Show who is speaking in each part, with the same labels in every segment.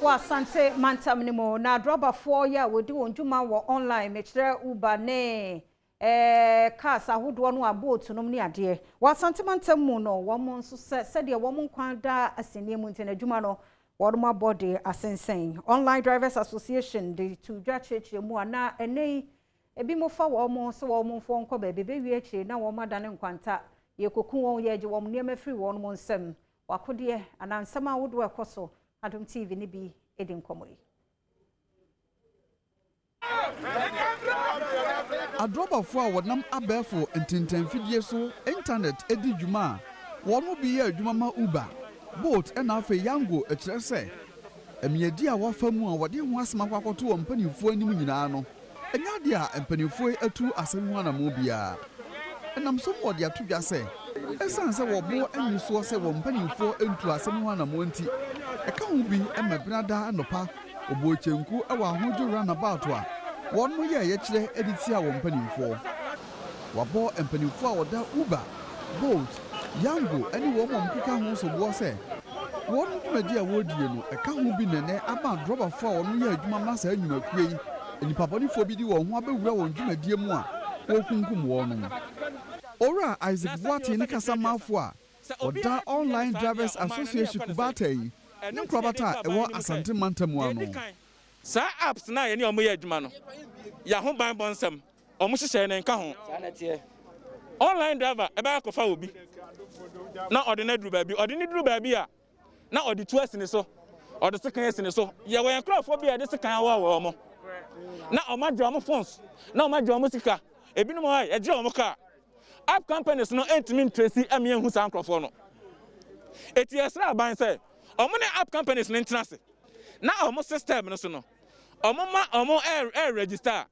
Speaker 1: Wɔ Asante mantam no mu na adrɔbafoɔ yi a wɔdi wɔn dwuma wɔ online, mekyerɛ Uber ne cars ahodoɔ no a Bolt nom ne adeɛ. Wɔ Asante mantam mu no, wɔn nso sɛ sɛdeɛ wɔn nkwa da asɛnniɛ mu nti n'adwuma no wɔn abɔ de asensɛn. Online Drivers Association de to dwa kyerɛkyerɛ mu a na ɛnɛ yi ebi mo fa wɔn sɛ wɔn mfoɔ nkɔ baabi bɛwie akyire na wɔn adane nkwanta, yɛkɔku wɔn, yɛgye wɔn nneɛma firi wɔn nsam. Wakodeɛ anaa nsɛm ahodoɔ ɛkɔ so, Adom TV ne bi di nkɔmmɔ yi.
Speaker 2: Adrɔbafoɔ a wɔnam abɛɛfo ntentanfidie so internet di dwuma a wɔn mu bi yɛ adwuma ma Uber, Bolt ɛna afei Yango kyerɛ sɛ mmiadi a wɔafa mu a wɔde ho asɛm akɔ akɔto wɔn mpanimfoɔ anim nyinaa no, ɛnyɛ adeɛ a mpanimfoɔ yi atu asɛm ho anammɔn biara. Ɛnam so ma wɔde ato dwa sɛ ɛsiane sɛ wɔbo ani soɔ sɛ wɔn mpanimfoɔ ntu asɛm ho anammɔn nti, ɛka ho bi ma Benada anɔpa ɔbɔɔ kyenku wɔ Ahodwo roundabout a wɔn mo yɛɛ yɛkyerɛ de tia wɔn mpanimfoɔ. Wɔabɔ mpanimfoɔ a wɔda Uber, Bolt, Yango ne wɔn a wɔkeka ho soboɔ sɛ wɔn dwumadi a wɔredie no ɛka ho bi nɛnɛ ama adrɔbafoɔ a wɔn yɛ adwuma ma saa nnwumakuo yi nnipabɔnefoɔ bi de wɔn ho abɛwura wɔn dwumadie mu a wɔrekunkum wɔn no. Owura Isaac Boateng ne kasamafo a ɔda Online Drivers Association Kubata yi ne nkorabata a ɛwɔ Asante mantam ano.
Speaker 3: Saa apps na yɛne ɔmo yɛ adwuma no, yɛaho ban bɔ nsɛm ɔmo hyehyɛ ne nka ho. Online driver ɛbɛyɛ akɔfa obi na ɔde no aduru baabi, ɔde no duru baabi a na ɔde tu asi ne so, ɔde sekan asi ne so. Yɛwɔ yɛn nkurɔfoɔ bi a yɛde sekan awɔ wɔn na ɔmo agye ɔmo phones na ɔmo agye ɔmo sika. Ebinom hɔ a yɛgye ɔmo kaa. App companies no ntumi ntrace ɛmi ehu saa nkurɔfoɔ no. Eti yɛsrɛ aban sɛ ɔmo ne app companies no ntena ase na ɔmo system no so no, ɔmo ma ɔmo ɛɛ register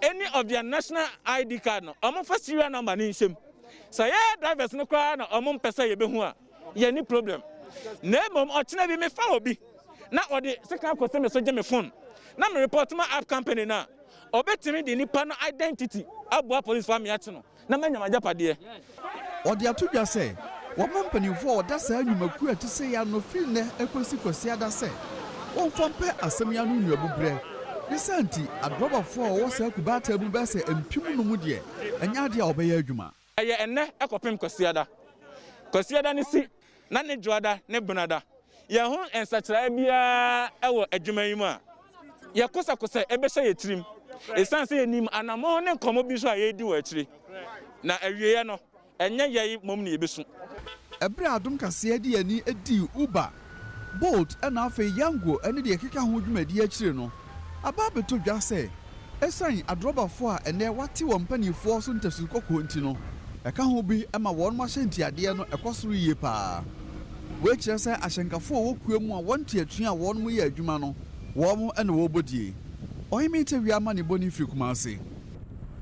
Speaker 3: any of their national ID card no, ɔmo fa serial number ne nhyɛm. Sɛ yɛ drivers no koraa na ɔmo mpɛ sɛ yɛbɛhu a, yɛ ni problem. Na mmom ɔkyena bi mefa obi na ɔde sika akɔsɛ me so gye me phone na me report ma app company na ɔbɛtumi de nipa no identity aboa police fa me akyi no na manya m'agyapadeɛ.
Speaker 2: Ɔde ato dwa sɛ wɔma mpanimfoɔ a wɔda saa nnwumakuo a ɛte sɛ yi ano firi nnɛ ɛkɔsi Kwasiada sɛ wɔmfa mpɛ asɛm yi ano nnuabuberɛ. Ne saa nti, adrɔbafoɔ a wɔwɔ saa kubaata mu bɛyɛ sɛ 5000 deɛ, ɛnyɛ adeɛ a wɔbɛyɛ adwuma.
Speaker 3: Ɛyɛ ɛnnɛ ɛkɔpem Kwasiada. Kwasiada ne si na ne Dwoada ne Benada yɛn ho nsakyeraeɛ biara ɛwɔ adwuma yi mu a, yɛkosakosɛ ɛbɛhyɛ yɛ tirim, ɛsiane sɛ yɛnim anammɔn ne nkɔmmɔ bi nso a yɛredi wɔ akyire, na awieeɛ no ɛnyɛ yɛn mmom ne yɛbɛsu.
Speaker 2: Ɛberɛ a Adom Kaseɛ de ani dii Uber, Bolt ɛna afei Yango ne deɛ ɛkeka ho dwumadi akyire no, aba abɛtɔ dwa sɛ ɛsiane adrɔbafoɔ a ɛnɛ wate wɔn mpanimfoɔ so ntasu kɔkɔɔ nti no, ɛka ho bi ma wɔn ahyɛ ntiadeɛ no ɛkɔ soro yie paa. Wei kyerɛ sɛ ahyɛnkafoɔ a wɔwɔ kua mu a wɔnte atua a wɔn yɛ adwuma no, wɔn na wɔrebɔ die. Ɔhene Tawia ama ne bɔne firi Kumase.